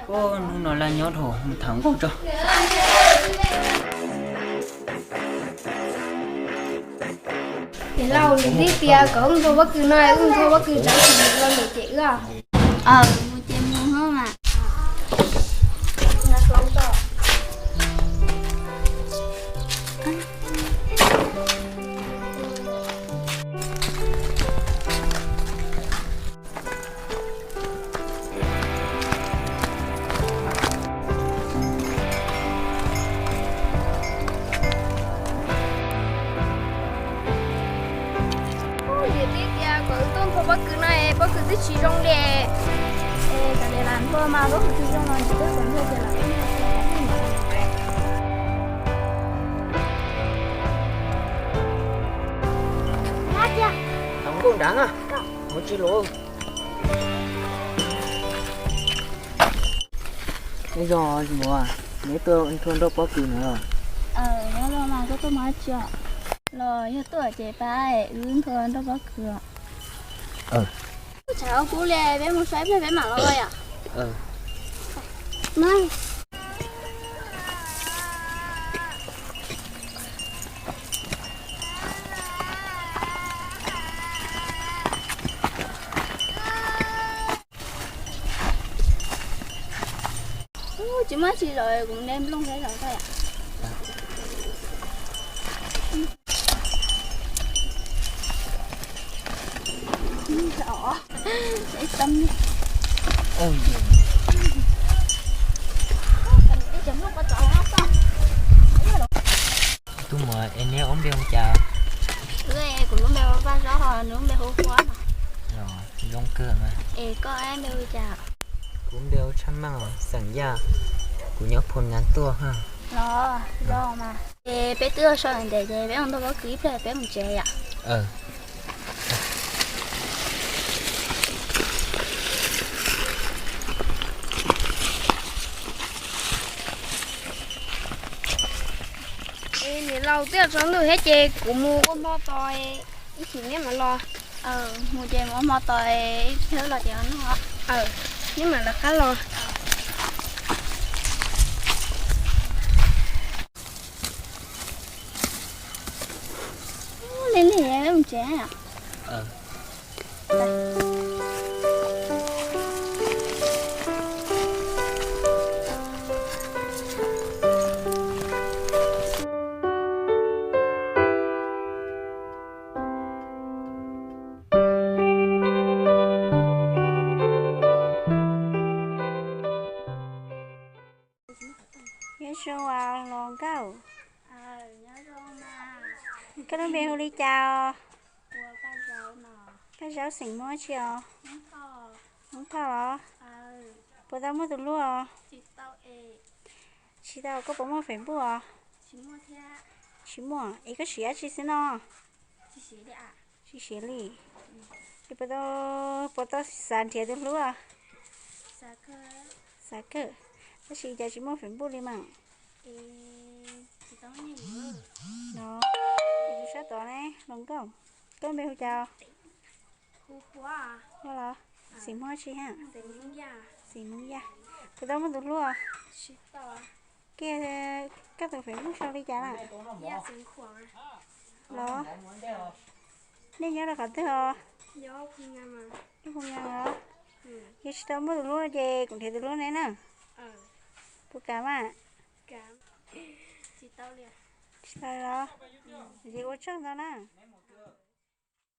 Hnub no laj nyob dhau, mus tham nkauj tso. Niam laus, nws twb tias kom wb nthua pob kws no, wb nthua pob kws tsawv tsis los niam cem wb. Mus ces mus mas. Niam twb tias kom wb tuaj nthua pob kws no es pob kws twb tsis zoo li. Es kav liam, lam nthua mas pob kws tsis zoo los niam twb kom nthua ces lam nthua. Tham nkauj nrad na, mus tsis los. Ib zaug mus, neb tuaj nthua nroj pob kws no los? Nyob los mas koj tuaj mus dab tsi os? Los yog tuaj ces pab wb nthua nroj pob kws. Tshav kub li, peb mus saib pliag peb mam los yom. Tsis muaj tsi zom, kuv de nplooj thiab zom koj yom. Tus muam, es neb ua npe hu cas? Kuv lub npe hu Paj Zaub, ho nws lub npe hu Huab no. Zoo kawg mas. Es koj npe hu cas? Kuv npe hu Tshaj Meej, xeem Yaj, kuv nyob Phu Nab tuaj. Los zoo mas. Es peb twb so ntev ces peb mus nthua pob kws ib pliag peb mus tsev yom. Es niam laus, twb yuav tsaus ntuj thiab ces kuv mus ua hmo tos, ib chim neb mam los. Mus ces mus ua hmo tos, ib pliag los ces neb mam lawv qab los. Lig lig, mus tsev. Nyob zoo los nkauj. Koj lub npe hu li cas os? Paj Zaub, xeem Hmoob tsi os? Hmoob Thoj los? Puas tau muaj tus hlub os? Tsis tau. Koj puas muaj Facebook os? Tsis muaj. Es koj siv dab tsi xwb no? Tsis siv li. Es puas tau, puas tau xav nrhiav tus hlub os? Xav kawg, tab sis cas tsis muaj Facebook li mas. No, tus sab tod ne, hluas nkauj, koj npe hu cas? Huab los? Xeem Hmoob tsi hab? Xeem Hmoob Yaj. Puas tau muaj tus hlub os? Koj, koj tus Facebook sau li cas na? Los, nej nyob rau qhov twg os? Nyob Phu Nab os. Yog tsis tau muaj tus hlub no ces kuv nrhiav tus hlub neb na. Puas kam mas? Tsis tau los? Ces ua tsaug ntau na.